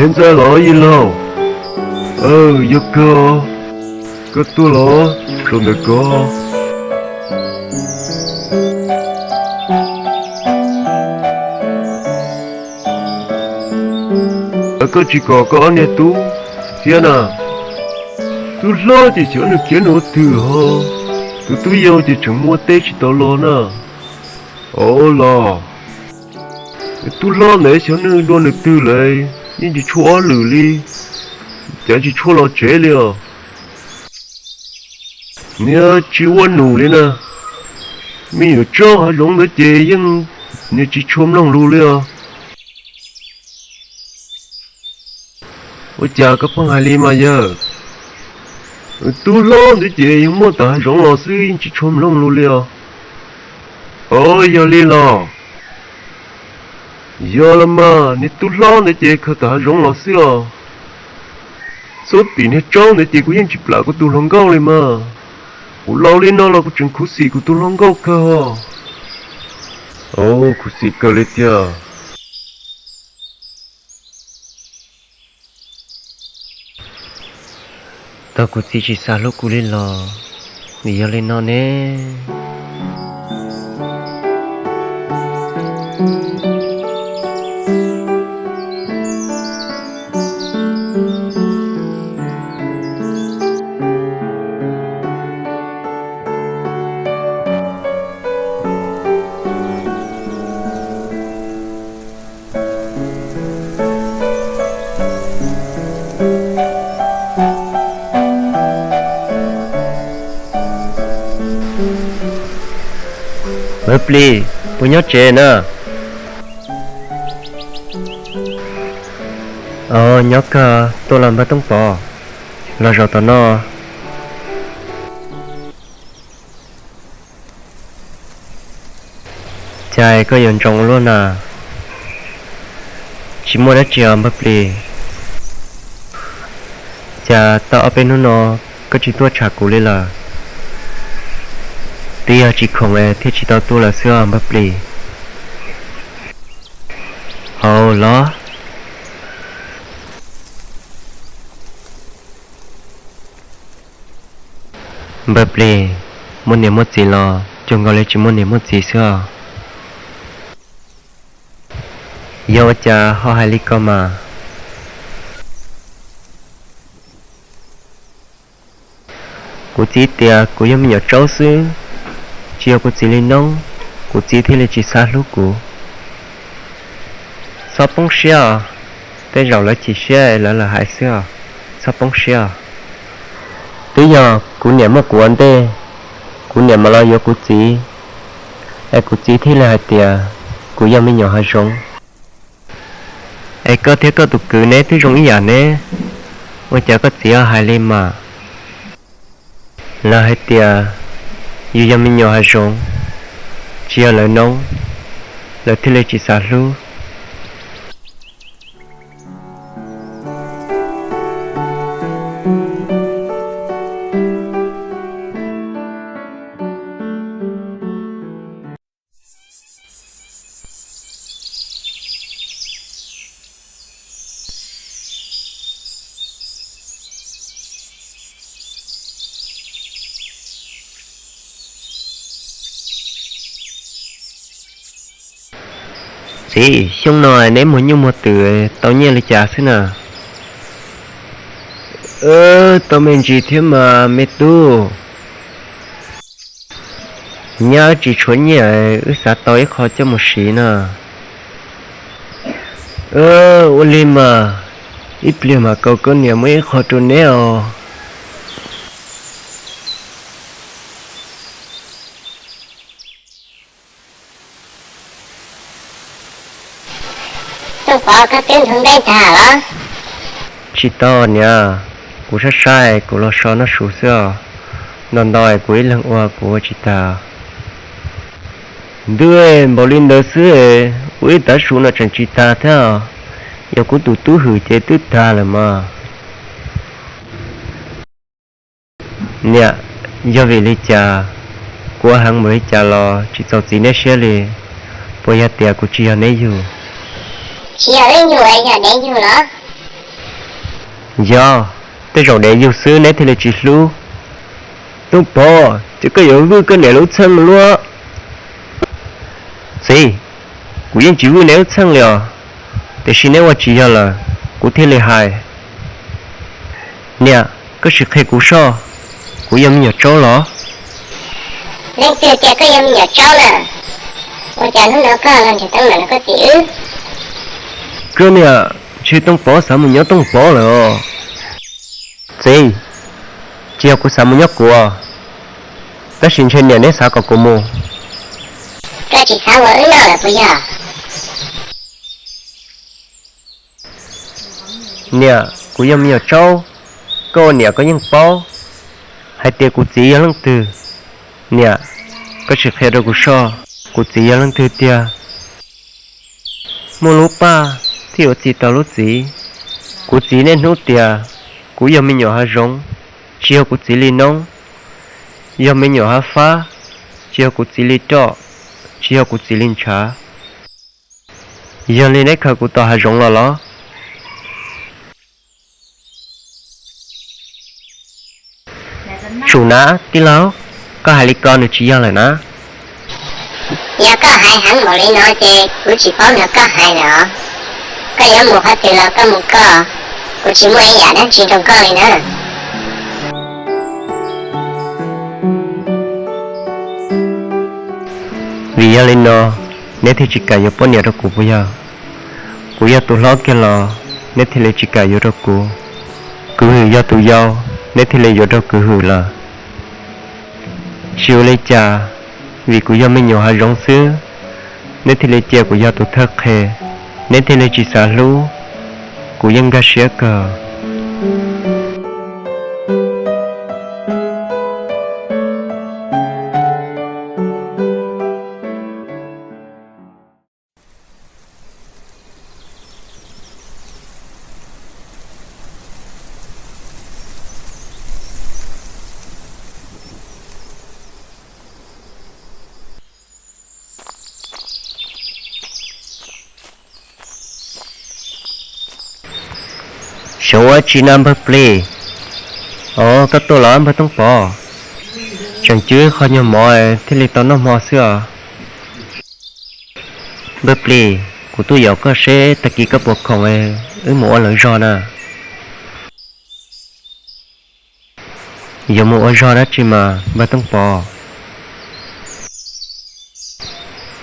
Ntxawg los yij laug? Yog kawg, koj tuaj los, zaum ntawm ko. Koj tsis kom koj ob niag tub thiab na? Tub hlob ces xyov nws khiav nws ua twg ho, tus tub yau ces tseem muaj teb tsis tau los na. Au los, tub hlob ntawd xyov nws dua nws twg lawm, yeej tsis tshua ob lwm li, cas tsis tshua los tsev li os. Niag tsis ua num li na, me nyuam tsob hav zoov ntawd ces yeej niag tsis tshua mloog lus li os. Ua cas koj pheej hais li mas yawg? Tub hlob ntawd ces yog muaj tom hav zoov los xwb yeej tsis tshua mloog lus li os. Au, yog li los? Yog los mas, niag tub hlob ntawd ces khaws tom hav zoov los xwb os. Xub tim niag tsob ntawd ces kuv yeej tsis plam kuv tus hluas nkauj li mas. Kuv laus li no los kuv tseem khuv xim kuv tus hluas nkauj kawg. Au, khuv xim kawg li tiag. Tau kuv txiv tsis xav hlub kuv li los vim yog li no ne. Npawg Plis, puas nyob tsev na? Os, nyob kawg, tuaj los npawg Tooj Pov, los zaum tom no. Cas koj yuav ntsoov luaj na? Tsis muaj dab tsi os npawg Plis. Cas tau ob peb hnub no koj tsis tuaj tsham kuv li lawm? Twb yog tsis khoom es thiaj tsis tau tuaj lawm xwb os npawg Plis. Hauv los? Npawg Plis, muaj niam muaj txiv los cuag nkaus li tsis muaj niam muaj txiv xwb os. Yog ua cas ho hais li ko mas? Kuv txiv tias kuv yog me nyuam tsaub xwb, tsis yog kuv txiv li noob, kuv txiv thiaj li tsis xav hlub kuv. Txhob poob siab os, tej zaum lawv chim siab lawv lam hais xwb os, txhob poob siab os. Twb yog kuv niam muab kuv ua ntej, kuv niam mam los yuav kuv txiv, es kuv txiv thiaj li hais tias kuv yog me nyuam hav zoov. Es koj thiab koj tus kwv neb twb zoo ib yam ne, ua cas koj txiv ho hais li mas? Lawv hais tias yus yog me nyuam hav zoov, tsis yog lawv noob, lawv thiaj li tsis xav hlub. Txiv, xyoo no neb muag nyuj muag twm tau nyiaj li cas xwb na? Tau me ntsis thiab mas me tub. Nyab tsis tshuav nyiaj, wb xav tau ib qho coj mus siv na. Ua li mas, ib pliag mam kaus koj niam muab ib qho rau neb os. Tub Pov, koj twb ntxhov nplej tag los? Tsis tau niam, kuv saib saib kuv los so noj su xwb os. Nto nto kuv ib leeg ua kuv ua tsis tag. Ntuj, npaum li ntawd xwb, ua ib tav su no tseem tsis tag thiab. Yog kuv tus tub hwm ces twb tag lawm mas. Niam, yog vim li cas kuv ua heev npaum li cas los tsis txaus txiv neb siab li? Puas yog tias kuv tsis yog neb yug? Tsis yog wb yug, yog neb yug los? Yog, tej zaum dev yug xwb neb thiaj li tsis hlub. Tooj Pov, ces koj yuav vwj koj niam lub txheej luaj. Txiv, kuv yeej tsis vwj neb lub txheej li os, tiam sis neb ua tsis yog lawm, kuv thiaj li hais. Niam, koj sim qhia kuv soj, kuv yog me nyuam tsaub los? Leej twg tias koj yog me nyuam tsaub na? Ua cas hnub no koj los nrhiav teeb meem rau koj txiv wb? Koj niam, ntshe Tooj Pov xav mus nyob Tooj Pov lawm os. Txiv, tsis yog kuv xav mus nyob kuv, tab sis ntshe niam neb xav kom kuv mus. Koj tsis xav ua wb noj lawm puas yog? Niam, kuv yog me nyuam tsaub, koj ua niam koj yeej paub hais tias kuv txiv yog leej twg. Niam, koj sim qhia rau kuv soj, kuv txiv yog leej twg tiag? Muaj lub paj thiaj yuav txi tau lub txiv. Kuv txiv niaj hnub tias kuv yog me nyuam hav zoov, tsis yog kuv txiv li noob, yog me nyuam hav fab, tsis yog kuv txiv li roj, tsis yog kuv txiv li ntshav. Yog li neb khaws kuv tom hav zoov los los? Tsum na tij laug, koj hais li ko nws tsis yog lawm na. Yog koj hais heev npaum li no ces kuv tsis paub nrog koj hais lawm os. Koj yuav mus qhov twg los koj mus koj, kuv tsis muaj ib yam dab tsi rau koj li na. Vim yog li no, neb thiaj tsis kam yuav poj niam rau kuv puas yog? Kuv yog tus hlob kiag los neb thiaj li tsis kam yuav rau kuv. Kwv hwm yog tus yau, neb thiaj li yuav rau kwv hwm lawm. Tsis ua li cas, vim kuv yog me nyuam hav zoov xwb, neb thiaj li cia kuv yog tus thawj qhe, neb thiaj li tsis xav hlub, kuv yeej nkag siab kawg. Xyov ua tsi na npawg Plis. Os, koj tuaj los npawg Tooj Pov? Tseem cub qho nyuag mov thiaj li tau noj hmo xwb os. Npawg Plis, kuv tuaj yaum koj seb tag kis koj puas khoom wb mus ua lawv zog na. Yuav mus ua zog dab tsi mas npawg Tooj Pov?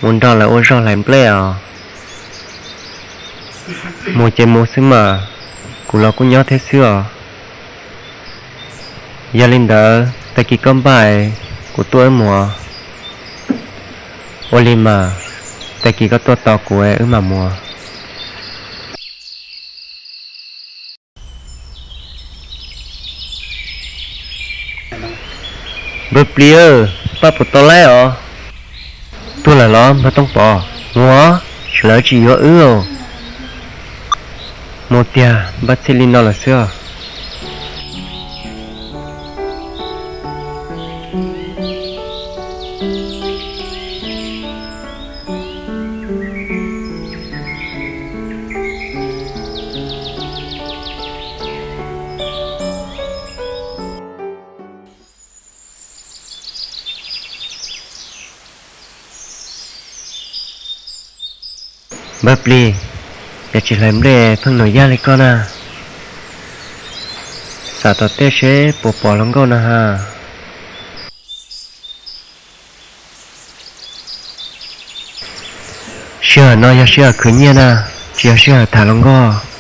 Mus nrog lawv ua zog hlais nplej os. Mus ces mus xwb mas, kuv los kuj nyob thiab xwb os. Yog li ntawd tag kis koj npaj, kuv tuaj wb mus. Ua li mas, tag kis koj tuaj tos kuv wb mam mus. Npawg Plis, npaj puas tau laib os? Tuaj lawm los npawg Tooj Pov? Mus os, lawv tsis yuav wb. Mus tiag, npaj txhij li no lawm xwb os. Npawg Plis, cas tsis hlais nplej pheej nus yaj li koj na? Xam tom tej seb puas pom hluas nkauj na ha. Sij hawm no yog sij hawm khwv nyiaj na, tsis yog sij hawm tham hluas nkauj.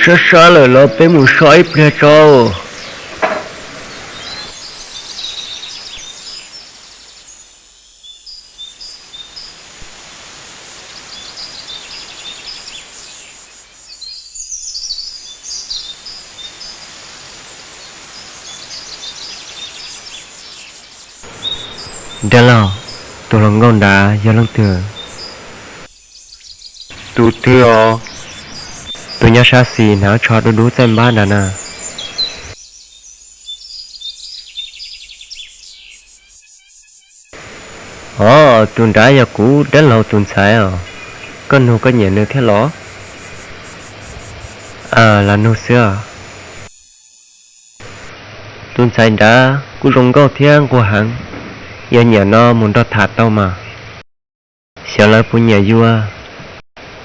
Sab sab lawm los peb mus so ib pliag tso. Dab laug, tus hluas nkauj nrad yog leej twg? Tus twg os? Tus nyob sab xis hnav tsho dub dub txaij npab nrad na. Os, tus nrad yog kuv dab laug tus ntxhais os. Koj nug koj nyiam nws thiab los? Aws, los nug xwb os. Tus ntxhais nrad kuj zoo nkauj thiab nquag heev, yog nyiam no mus nrog tham tau mas. Xyov lawv puas nyiam yuav,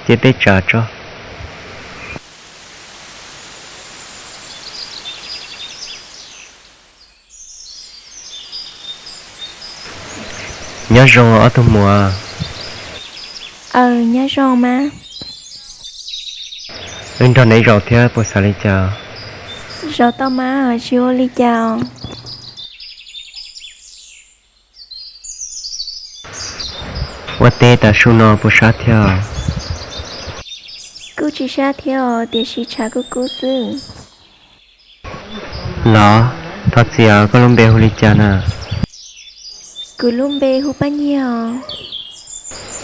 cia tej tsam tso. Nyob zoo ob tug muam. Aws, nyob zoo mas. Wb nrog neb zaum thiab puas xav li cas? Zaum tau mas, tsis ua li cas. Ua teb tas su no puas sab thiab? Kuj tsis sab thiab os, tiam sis tshav kub kub xwb. Los, thov txim os, koj lub npe hu li cas na? Kuv lub npe hu Paj Nyiag os.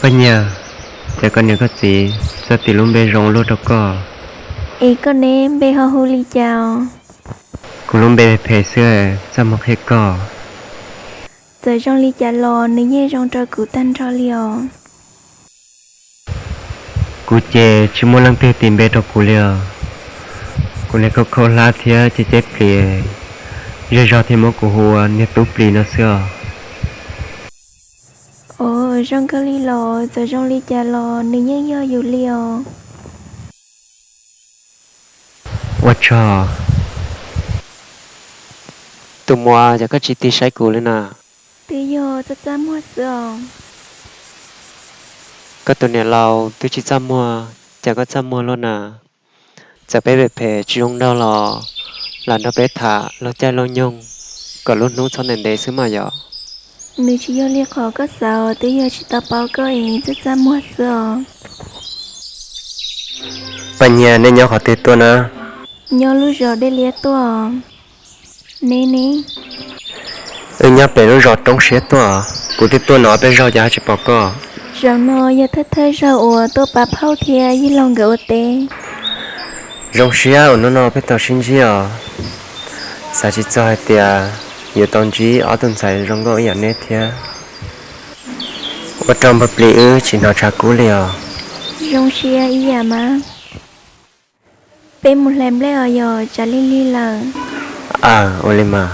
Paj Nyiag, ces koj niam koj txiv txawj tis lub npe zoo luaj rau koj. Es koj ne, npe ho hu li cas os? Kuv lub npe phem xwb, txaj muag qhia koj. Txawm zoo li cas los nws yeej zoo rau kuv tag nrho li os. Kuv ces tsis muaj leej twg tis npe rau kuv li os. Kuv niag khaub khaub hlab thiab ceb ceb plis, zej zog thiaj muab kuv hu ua niag Tub Plis no xwb os. Os, zoo kawg li los, txawm zoo li cas los nws yeej yog yus li os. Ua tsaug. Tus muam, cas koj tsis tig saib kuv li na? Twb yog txaj txaj muag xwb os. Koj tus niam laus twb tsis txaj muag, cas koj txaj muag luaj na? Txawm peb phem phem tsis zoo nraug los, lam nrog peb tham laug caij laug nyoog kom lub hnub txhob ntev ntev xwb mas yom. Nws tsis yog li qhov koj xav os, twb yog tsis tau paub koj es txaj txaj muag xwb os. Paj Nyiag, nej nyob qhov twg tuaj na? Nyob lub zos Dej Liab tuaj. Neb ne? Wb nyob pem lub zos Roob Siab tuaj. Kuv twb tuaj no peb zaug cas ho tsis pom koj? Zaum no yog thawj thawj zaug uas tuaj pab phauj thiab yawg laus nkawd ua teb. Zoo siab uas hnub no peb tau sib ntsib os. Xav tsis txog hais tias yuav tau ntsib ob tug ntxhais zoo nkauj ib yam neb thiab. Ua rau npawg Plis wb tsis hnov tshav kub li os. Zoo siab ib yam mas. Peb mus hlais nplej os, yog tsam lig lig lawm. Aws, ua li mas.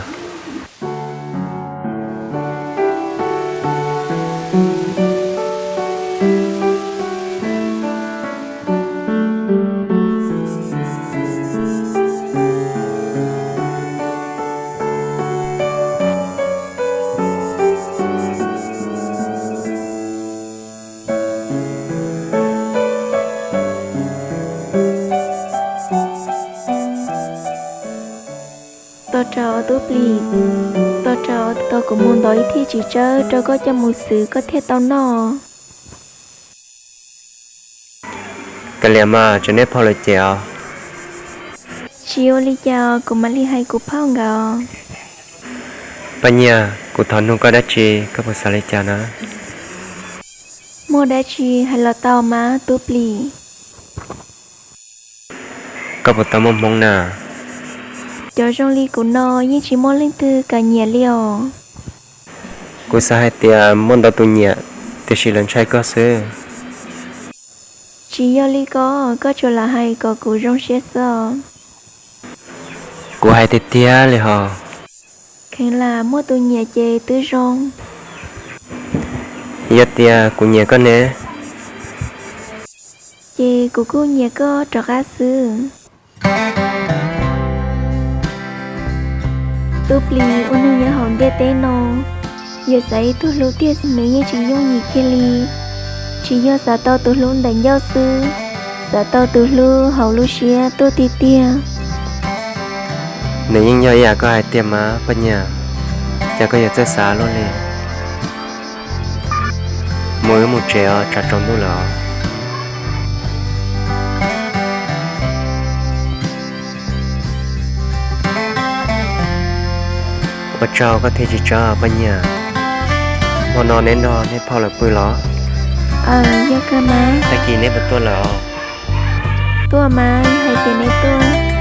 Tos rau Tub Plis, tos rau tau kuv mus ntov ib thij txiv tsawb rau koj coj mus xwb koj thiaj tau noj. Kav liam mas, tseem nej phauj lawm ces os. Tsis ua li cas, kuv mam li hais kuv phauj nkawd. Paj Nyiag, kuv thov nug koj dab tsi, koj puas xav li cas na? Muaj dab tsi hais los tau mas Tub Plis. Koj puas tau muaj hmoob na? Cov zoo li kuv no yeej tsis muaj leej twg kam nyiam li os. Kuv xav hais tias muaj ntau tus nyiam, tiam sis lawv ntshai koj xwb. Tsis yog li ko, koj tsuas lam hais kom kuv zoo siab xwb os. Kuv hais tiag tiag li hos. Kheev lam muaj tus nyiam ces twb zoo. Yog tias kuv nyiam koj ne? Ces kuv kuj nyiam koj rov qab xwb. Tub Plis ua neeg nyob hauv ntiaj teb no, yog xav ib tug hlub tiag nws yeej tsis yooj yim kiag li. Tsis yog xav tau tus hlub ntawm ncauj xwb, xav tau tus hlub hauv lub siab tuaj tiag tiag. Nws yeej yog ib yam koj hais tiag mas Paj Nyiag, cas koj yuav txawj xav luaj li. Mus wb mus tsev os, tsam tsaus ntuj lawm os. Ua tsaug koj thiaj tsis tsaug Paj Nyiag. Hmo no neb nrog nej phauj lawv pw los? Aw, yog kawg mas. Tag kis neb puas tuaj lawm os? Tuaj mas, yog hais tias neb tuaj.